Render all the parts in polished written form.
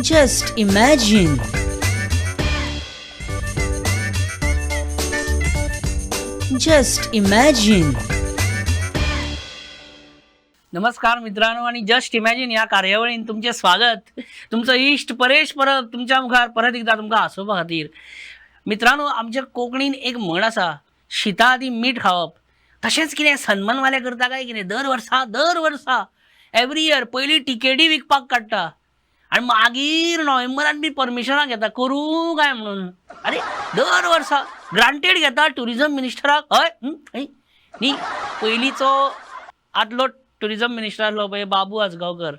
Just imagine. Just imagine. नमस्कार मित्रांनो आणि जस्ट इमॅजिन ह्या कार्यावळीन तुमचें स्वागत. तुमचो इश्ट परेश परब तुमच्या मुखार परत एकदा तुमकां हांसोवपा खातीर. मित्रांनो, आमच्या कोंकणीन एक म्हण आसा, शिता आदी मीठ खावप. तशेंच कितें सन्मानवाले करता काय कितें, दर वर्सा दर वर्सा एवरी इयर पयलीं टिकेटी विकपाक काडटा आनी मागीर नोव्हेंबरान बी परमिशनां घेता करूं काय म्हणून. आरे दर वर्सा ग्रांटेड घेता ट्युरिजम मिनिस्टराक. हय न्ही, पयलींचो आदलो ट्युरिजम मिनिस्टर आसलो पळय बाबू आजगांवकर,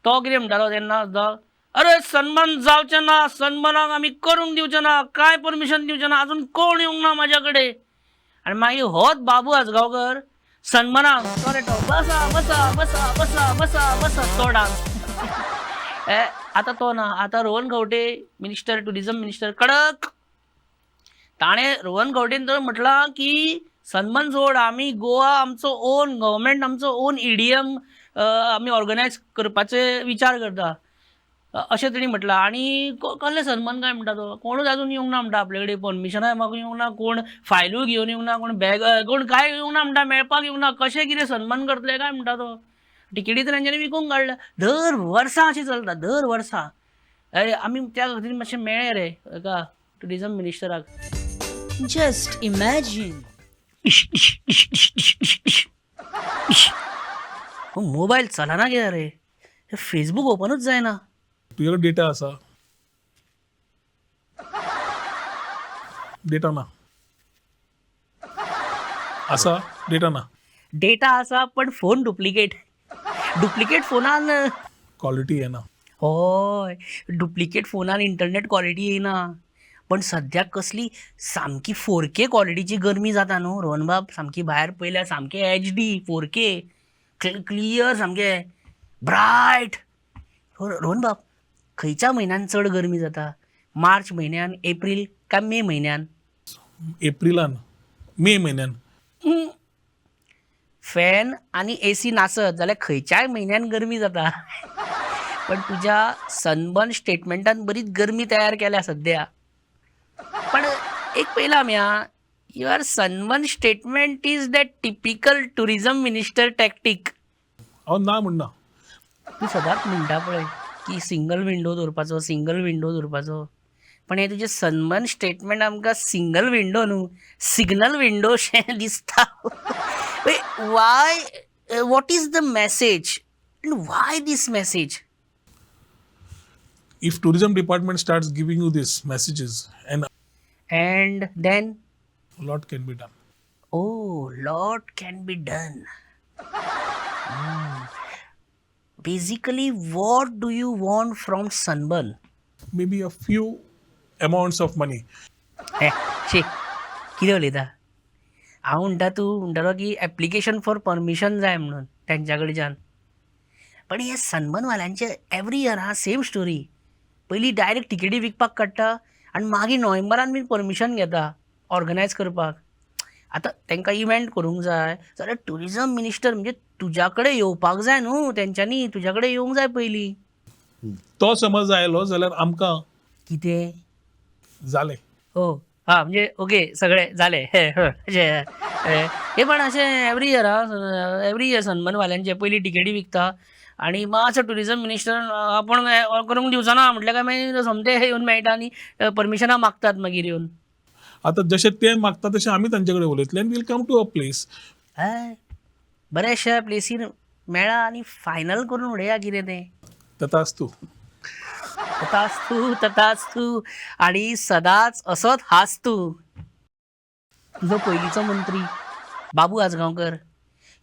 तो कितें म्हणटालो तेन्ना सुद्दां, अरे सन्मान जावचें ना, सन्मानाक आमी करूंक दिवचें ना, कांय परमिशन दिवचें ना, आजून कोण येवंक ना म्हाज्या कडेन. आनी मागीर होच बाबू आजगांवकर सन्मानाक तो रे तो बसा बसा बसा बसा बसा बसा तो डान्स. आतां तो ना, आतां Rohan Khaunte minister, tourism minister कडक. ताणें रोहन खंवटेन तर म्हटलां की सन्मान सोड, आमी गोवा आमचो ओन गव्हर्मेंट, आमचो ओन ईडीएम आमी ऑर्गनायज करपाचे विचार करता अशें तेणी म्हटलां. आनी कसलें सन्मान काय म्हणटा तो, कोणूच आजून येवंक ना म्हणटा आपले कडेन, परमिशनाय मागूंक येवंक ना, कोण फायलूय घेवन येवंक ना, कोण बॅग कोण कांय येवंक ना म्हणटा, मेळपाक येवंक ना, कशें कितें सन्मान करतले काय म्हणटा तो. तिकेटी तर तेंच्यांनी विकूंक काडल्या. दर वर्सा अशें चलता, दर वर्सा. आमी त्या खातीर मातशें मेळ्ळे रे एका ट्युरिजम मिनिस्टराक. Just imagine. Mobile चलना कित्याक रे, फेसबूक ओपनूच जायना. तुजे कडेन डेटा आसा? डेटा ना आसा? डेटा ना. डेटा आसा पण फोन डुप्लिकेट, डुप्लिकेट फोनान क्वॉलिटी येना. हय, डुप्लिकेट फोनान इंटरनेट क्वॉलिटी येयना. पण सद्याक कसली सामकी 4K क्वॉलिटीची गरमी जाता न्हू रोहनबाब, सामकी भायर पयल्यार सामकें HD 4K clear, सामकें ब्रायट. रोहनबाब, खंयच्या म्हयन्यान चड गरमी जाता, मार्च म्हयन्यान, एप्रील काय मे म्हयन्यान? एप्रिलान, मे म्हयन्यान. फॅन आनी एसी नासत जाल्यार खंयच्याय म्हयन्यान गरमी जाता. पण तुज्या सनबर्न स्टेटमेंटान बरीच गरमी तयार केल्या सद्या. पण एक पयला आमी आं, your sunburn statement is that typical tourism minister tactic. हांव ना म्हणना. तूं सदांच म्हणटा पळय की सिंगल विंडो दवरपाचो, सिंगल विंडो दवरपाचो, पण हें तुजें सनबर्न स्टेटमेंट आमकां सिंगल विंडो न्हू, सिग्नल विंडो शें दिसता. Why, what is the message and why this message? If tourism department starts giving you these messages and and then a lot can be done. Oh, lot can be done. Basically, what do you want from sunburn? Maybe a few amounts of money. हे शी, कितें उलयता? हांव म्हणटा तूं म्हणटालो की application for permission जाय म्हणून तेंच्या कडच्यान. पण हे सनबर्नवाल्यांचे एवरी इयर हा सेम स्टोरी. पयलीं डायरेक्ट टिकेटी विकपाक काडटा आनी मागीर नोव्हेंबरान बी परमिशन घेता ऑर्गनायज करपाक. आतां तांकां इव्हेंट करूंक जाय जाल्यार ट्युरिजम मिनिस्टर म्हणजे तुज्या कडेन येवपाक जाय न्हू, तेंच्यांनी तुज्या कडेन येवंक जाय पयलीं. तो समज आयलो जाल्यार आमकां कितें जालें. हो हा, म्हणजे ओके सगळे जाले. हे अशें हे पण अशें एवरी इयर हा, एवरी इयर सनबर्नवाल्यांचे पयलीं टिकेटी विकता आनी मातसो ट्युरिजम मिनिस्टर आपूण करूंक दिवचो ना म्हटल्यार काय मागीर सोमते येवन मेळटा आनी परमिशनां मागतात मागीर येवन. आतां जशें ते मागता तशें आमी तांचे कडेन उलयतले आनी we'll come to a place. हय, बऱ्याचशा प्लेसीर मेळा आनी फायनल करून उडया कितें तें. तथास्तु. तथास्तु, तथास्तु आणि सदांच असोच हास तूं. तुजो पयलींचो मंत्री बाबू आजगांवकर,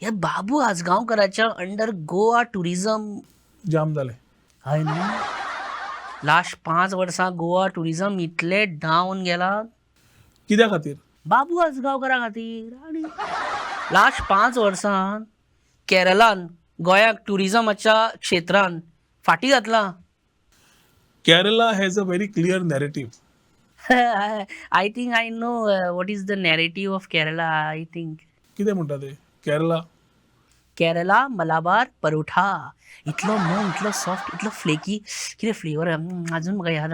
ह्या बाबू आजगांवकराच्या अंडर गोवा ट्युरिजम जाम जालें. हय न्हू, लास्ट 5 वर्सां गोवा ट्युरिजम इतलें डावन गेलां. कित्या खातीर? बाबू आजगांवकरा खातीर. आनी लास्ट 5 वर्सां केरलान गोंयाक ट्युरिजमाच्या क्षेत्रान फाटीं घातलां. Kerala has a very clear narrative. I think I know what is the narrative of Kerala. I think कितें म्हणटा ते केरला? केरला मलाबार परोठा. इतलो मोव, इतलो सॉफ्ट, इतलो फ्लेकी, कितें फ्लेवर, अजून म्हाका याद.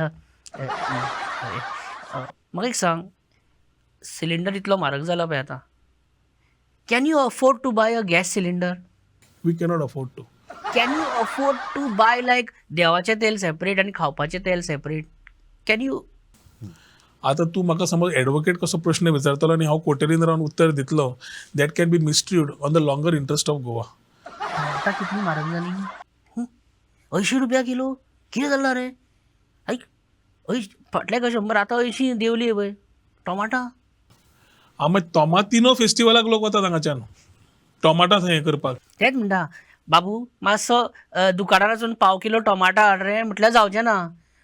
म्हाका एक सांग, सिलिंडर इतलो म्हारग जाला पळय आतां, can you afford to buy a gas cylinder? We cannot afford to. Can you afford to buy like देवाचें तेल सेपरेट आनी खावपाचें तेल सेपरेट? Can you? आतां तूं म्हाका समज एडवोकेट कसो प्रश्न विचारतलो आनी हांव कोटेरीन रावन उत्तर दितलो, that can be misconstrued on the longer interest of Goa. आतां कितली म्हारग जाली, 80 रुपया किलो. कितें जालां रे? आयक, फाटल्या का 100, आतां 80 देंवली पळय टोमाटां. हांव मागीर तोमातिनो फेस्टिवलाक लोक वतात हांगाच्यान टोमाटां हें करपाक. तेंच म्हणटा बाबू, मातसो दुकानार वचून पाव किलो टोमाटां हाड रे म्हटल्यार जावचें ना,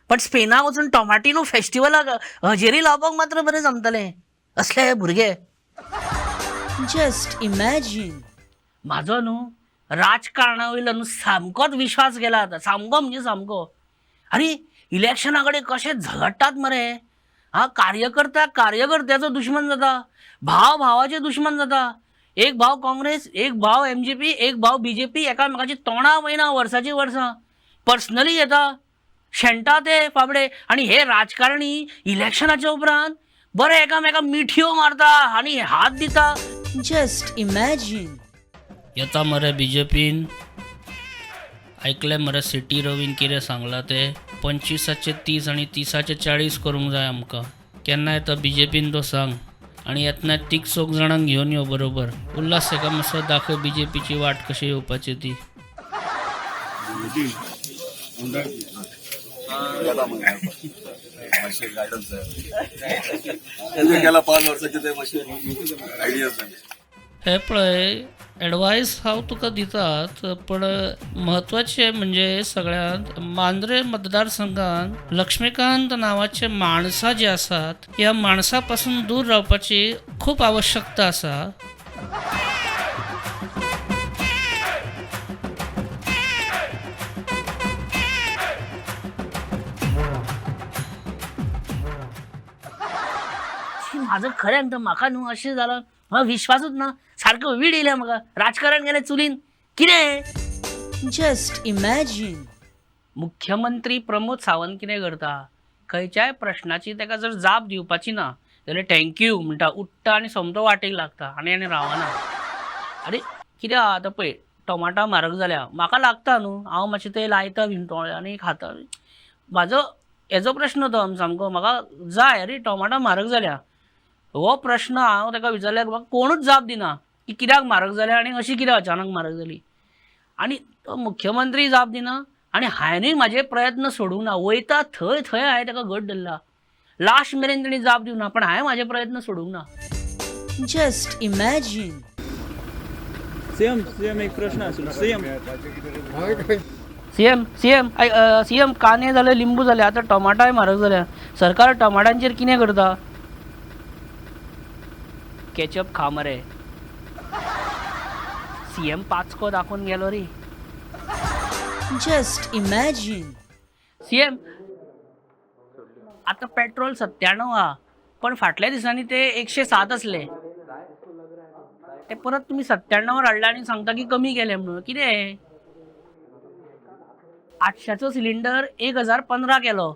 पण स्पेनाक वचून टोमाटिनो फेस्टिवलाक हजेरी लावपाक मात्र बरें जमतलें असले हे भुरगे. Just imagine. म्हाजो न्हू राजकारणा वयलो न्हू सामकोच विश्वास गेला आतां, सामको म्हणजे सामको. आरे इलेक्शना कडेन कशें झगडटात मरे. हा, कार्यकर्ता कार्यकर्त्याचो दुश्मन जाता, भाव भावाचे दुश्मन जाता. एक भाव काँग्रेस, एक भाव MGP, एक भाव BJP, एकामेकाची तोंडां वयना वर्साची वर्सां, पर्सनली घेता, शेणटा ते फाबडे. आनी हे राजकारणी इलेक्शनाच्या उपरांत बरे एकामेका मिठयो मारता आनी हात दिता. Just imagine. येता मरे बीजेपीन. आयकलें मरे सिटी रवीन कितें सांगलां तें, 25 30 आनी 30 40 करूंक जाय आमकां. केन्ना येता बीजेपीन तो सांग, आनी येतना तीग चौग जाणांक घेवन यो बरोबर. उल्हास हेका मातसो दाखय बीजेपीची वाट कशी येवपाची ती. मातशें गायडन्स जाय. गेला 5 वर्साचे ते मातशे आयडियाज जाय. हे पळय, एडवायस हांव तुका दितात, पण म्हत्वाचें म्हणजे सगळ्यांत मांद्रे मतदारसंघात लक्ष्मीकांत नांवाचे माणसां जी आसात, ह्या माणसां पासून दूर रावपाची खूब आवश्यकता आसा. म्हाजो खरें सांगता, म्हाका न्हू अशें जालां, म्हाका विश्वासूच ना, सारको वीड येयल्या म्हाका. राजकारण गेलें चुलीन. कितें? Just imagine. मुख्यमंत्री प्रमोद सावंत कितें करता, खंयच्याय प्रश्नाची ताका जर जाप दिवपाची ना जाल्यार thank you म्हणटा, उठ्ठा आनी सोमतो वाटेक लागता आनी आनी रावना. आरे कितें आहा आतां पळय, टोमाटां म्हारग जाल्या, म्हाका लागता न्हू, हांव मातशें तें लायता बीन आनी खाता. म्हाजो हेजो प्रश्न तो सामको म्हाका जाय, अरे टोमाटां म्हारग जाल्या, हो प्रश्न हांव ताका विचारल्यार म्हाका कोणूच जाप दिना की कित्याक म्हारग जाल्या आनी अशी कित्याक अचानक म्हारग जाली. आनी तो मुख्यमंत्री जाप दिना आनी हांवेनूय म्हाजे प्रयत्न सोडूंक ना, वयता थंय थंय हांवें ताका घट धरला, लास्ट मेरेन तेणी जाप दिवना, पण हांवें म्हाजे प्रयत्न सोडूंक ना. Just imagine. CM CM एक प्रश्न आशिल्लो. सीएम सीएम सीएम सीएम कांदे जाले, लिंबू जाले, आतां टोमाटाय म्हारग जाल्या. सरकार टोमाटांचेर कितें करता? केचप खा मरे. सीएम पाचको दाखोवन गेलो रे. Just imagine. CM आतां पेट्रोल 97 आहा, पण फाटल्या दिसांनी ते 107 आसले, ते परत तुमी 97 हाडले आनी सांगता की कमी केले म्हणून. कितें? 800चो सिलिंडर 1015 केलो,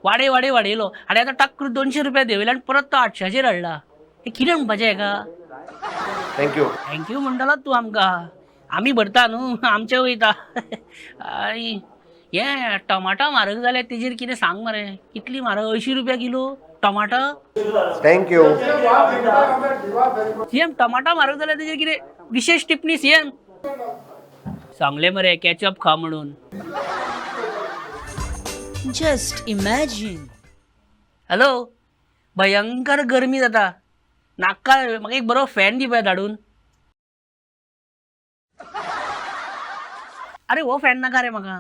वाडय वाडय वाडयलो आनी आतां टक्क 200 रुपया देंवयले आनी परत तो 800चेर हाडला. हें कितें म्हणपाचें हेका? Thank you. Thank you म्हणटलो तूं आमकां, आमी भरता न्हू, आमचें वयता. आनी हें टमाटां म्हारग जाल्या तेजेर कितें सांग मरे, कितली म्हारग? 80 रुपया किलो टमाटां. Thank you. CM टमाटां म्हारग जाल्या तेजेर कितें विशेश टिप्पणी? सीएम सांगलें मरे केचप खा म्हणून. Just imagine. Hello, भयंकर गरमी जाता, नाका म्हाका एक बरो फॅन दी पळय धाडून. अरे हो फॅन नाका रे म्हाका,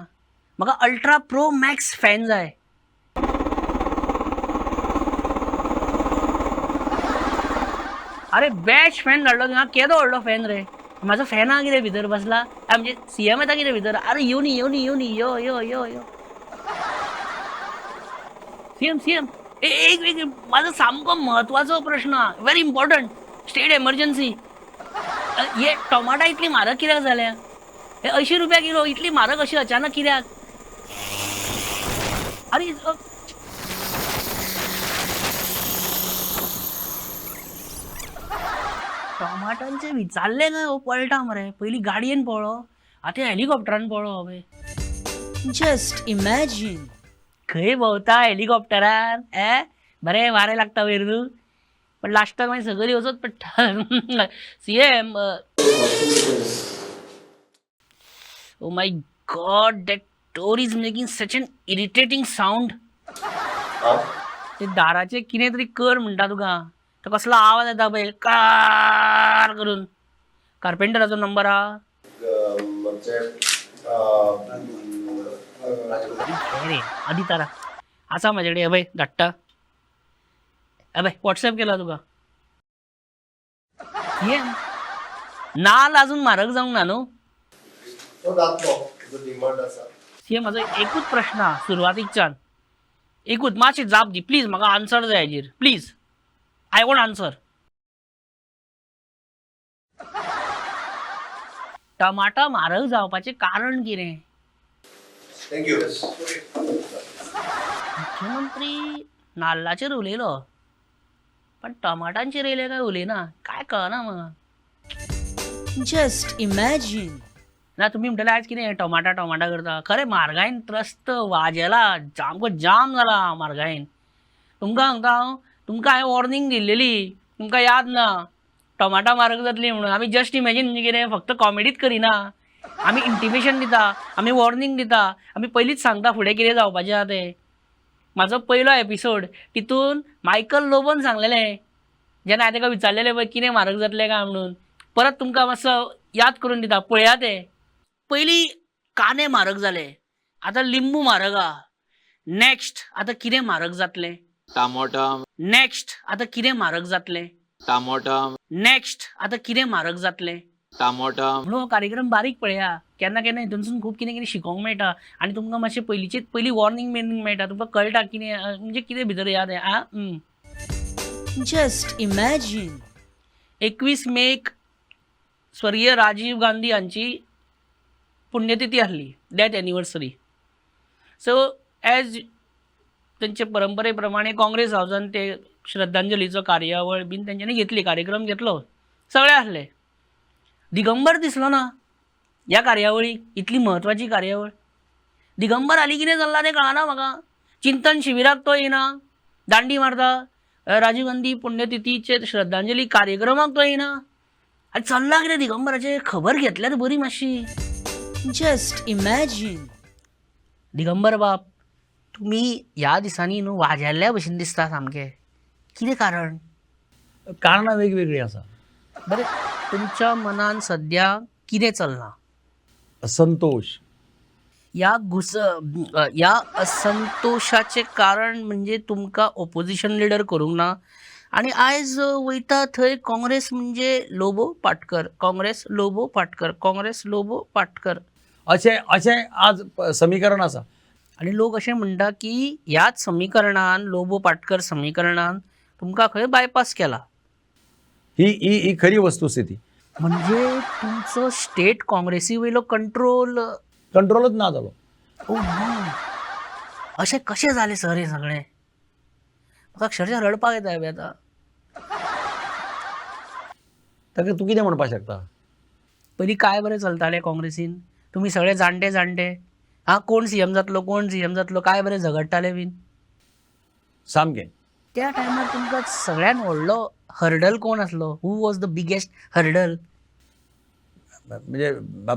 म्हाका अल्ट्रा प्रो मॅक्स फॅन जाय. अरे बेस्ट फॅन धाडलो तुवें, केदो व्हडलो फॅन रे. म्हाजो फॅन आहा कितें भितर बसला, म्हणजे सीएम येता कितें भितर? अरे येवनी येवनी येवनी यो यो यो यो सीएम सीएम एक एक म्हाजो सामको म्हत्वाचो प्रश्न, व्हेरी इम्पॉर्टंट, स्टेट एमर्जन्सी. हे टोमाटां इतली म्हारग कित्याक जाल्या? हे 80 रुपया किलो, इतली म्हारग अशी अचानक कित्याक? अरे टोमाटांचे विचारले ना, हो पळटा मरे. पयलीं गाडयेन पळ्ळो, आतां हेलिकॉप्टरान पळ्ळो हो पळय. Just imagine. खंय भोंवता हेलिकॉप्टरान? ए बरें वारें लागता वयर न्हू, पण लास्टाक मागीर सकयल वचत पडटा. CM, oh my God, that door is making such an irritating sound. ते दाराचे कितें तरी कर म्हणटा तुका, तो कसलो आवाज येता पळय कार करून. कार्पेंटराचो नंबर आहा रे आदी तारा आसा म्हाजे कडेन. हें पळय धाडटा, हें पळय वॉट्सॅप केला तुका. ये नाल अजून म्हारग जावंक ना न्हू? सी म्हाजो एकूच प्रश्न आहा सुरवातीकच्यान, एकूच मातशी जाप दी प्लीज, म्हाका आन्सर जाय हेजेर प्लीज. I want answer. टमाटा म्हारग जावपाचें कारण कितें? Thank you. मुख्यमंत्री नाल्लाचेर उलयलो पण टमाटांचेर येयले काय उलयना, काय कळना म्हाका. Just imagine. ना तुमी म्हणटले आयज कितें टमाटा टमाटा करता. खरें म्हारगायेन त्रस्त वाजेला, सामको जाम जाला म्हारगायेन. तुमकां सांगता हांव, तुमकां हांवें वॉर्निंग दिल्लेली, तुमकां याद ना, टमाटां म्हारग जातली म्हणून. आमी जस्ट इमॅजीन म्हणजे कितें फक्त कॉमेडीच करिना, आमी इंटिमेशन दिता, आमी वॉर्निंग दिता, आमी पयलींच सांगता फुडें कितें जावपाचें आहा तें. म्हाजो पयलो एपिसोड तितून मायकल लोबोन सांगलेलें, जेन्ना हांवें ताका विचारलेलें पळय कितें म्हारग जातलें काय म्हणून. परत तुमकां मातसो याद करून दिता, पळया तें. पयलीं कांदे म्हारग जाले, आतां लिंबू म्हारग आहा. नॅक्स्ट आतां कितें म्हारग जातलें? टामोटा. नॅक्स्ट आतां कितें म्हारग जातलें? टामोटा. नॅक्स्ट आतां कितें म्हारग जातलें? टामोटा. म्हणून हो कार्यक्रम बारीक पळया, केन्ना केन्ना हितूनसून खूब कितें कितें शिकोंक मेळटा आनी तुमकां मातशें पयलींचेच पयलीं वॉर्निंग बिर्निंग मेळटा, तुमकां कळटा कितें म्हणजे कितें भितर याद आ. Just imagine. 21 मेक स्वर्गीय राजीव गांधी हांची पुण्यतिथी आसली, डेथ एनिवर्सरी. सो एज तेंचे परंपरे प्रमाणे काँग्रेस हावजान ते श्रद्धांजलीचो कार्यावळ बीन तेंच्यांनी घेतली, कार्यक्रम घेतलो, सगळे आसले. दिगंबर दिसलो ना ह्या कार्यावळीक, इतली म्हत्वाची कार्यावळ. दिगंबर हालीं कितें चल्लां तें कळना म्हाका. चिंतन शिबिराक तो येना, दांडी मारता. राजीव गांधी पुण्यतिथीचे श्रद्धांजली कार्यक्रमाक तो येना. आनी चल्लां कितें दिगंबराचें, खबर घेतल्यार बरी मातशी. Just imagine. Digambar बाब, तुमी ह्या दिसांनी न्हू वाजेल्ल्या भशेन दिसता सामकें, कितें कारण? कारणां वेगवेगळीं आसा. बरें, तुमच्या मनान सद्या कितें चल्लां? असंतोश. ह्या असंतोशाचें कारण म्हणजे तुमकां ओपोजिशन लिडर करूंक ना आनी आयज वयता थंय काँग्रेस म्हणजे लोबो पाटकर, काँग्रेस लोबो पाटकर, काँग्रेस लोबो पाटकर, अशें अशें आज समीकरण आसा. आनी लोक अशें म्हणटा की ह्याच समीकरणान, लोबो पाटकर समीकरणान तुमकां खंय बायपास केला. ही ही ही खरी वस्तुस्थिती. म्हणजे तुमचो स्टेट काँग्रेसी वयलो कंट्रोल कंट्रोलच ना जालो. ओ नो, अशें कशें जालें सर हें सगळें? म्हाका अक्षरशा रडपाक येता हें आतां. ताका तूं कितें म्हणपाक शकता? पयलीं काय बरें चलतालें काँग्रेसीन, तुमी सगळे जाणटे जाणटे, आं कोण सीएम जातलो कोण सीएम जातलो काय बरें झगडटाले बीन. सामकें. त्या टायमार तुमकां सगळ्यान व्हडलो हर्डल कोण आसलो? Who was the biggest hurdle? म्हणजे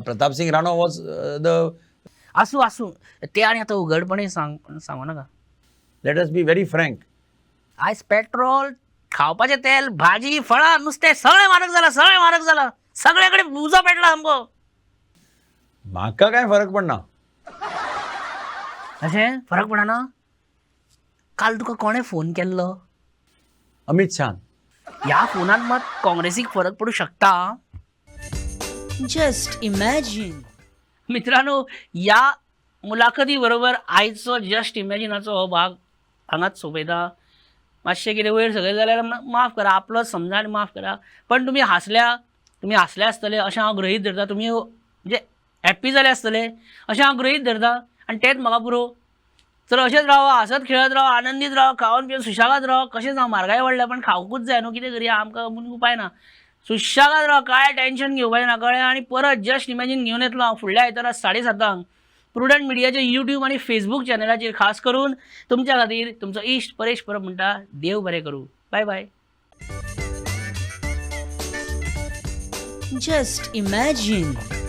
प्रताप सिंग राणो वॉज the आसूं आसूं, ते आनी आतां उगडपणी सांगू नाका. Let us be very frank. आयज पेट्रोल, खावपाचें तेल, भाजी, फळां, नुस्तें सगळें म्हारग जालां, सगळें म्हारग जालां, सगळे कडेन उजो पेटला सामको. म्हाका कांय फरक पडना. अशें फरक पडना? काल तुका कोणें फोन केल्लो? अमीत शान. ह्या फोनान मात काँग्रेसीक फरक पडूं शकता. Just imagine. मित्रांनो, ह्या मुलाखती बरोबर आयचो जस्ट इमॅजिनाचो हो भाग हांगाच सोंपयता. मातशें कितें वयर सकयल जाल्यार माफ करा, आपलो समजा आनी माफ करा. पण तुमी हांसल्या, तुमी हांसले आसतले अशें हांव गृहीत धरता. तुमी म्हणजे हॅप्पी जाले आसतले अशें हांव गृहीत धरता आनी तेंच म्हाका पुरो. तर अशेंच रावा, हांसत खेळत रावा, आनंदीत रावा, खावन पिवन सुशेगाद रावा. कशेंच हांव म्हारगाय वाडल्या पण खावकूच जाय न्हू, कितें करया, आमकां म्हूण उपाय ना. सुशेगाद रावा, कांय टेंशन घेवपाचें ना, कळ्ळें. आनी परत जस्ट इमॅजीन घेवन येतलो हांव फुडल्या आयतारा 7:30 प्रुडंट मिडियाच्या यूट्यूब आनी फेसबूक चॅनलाचेर खास करून तुमच्या खातीर. तुमचो इश्ट परेश परब म्हणटा, देव बरें करूं, बाय बाय. Just imagine.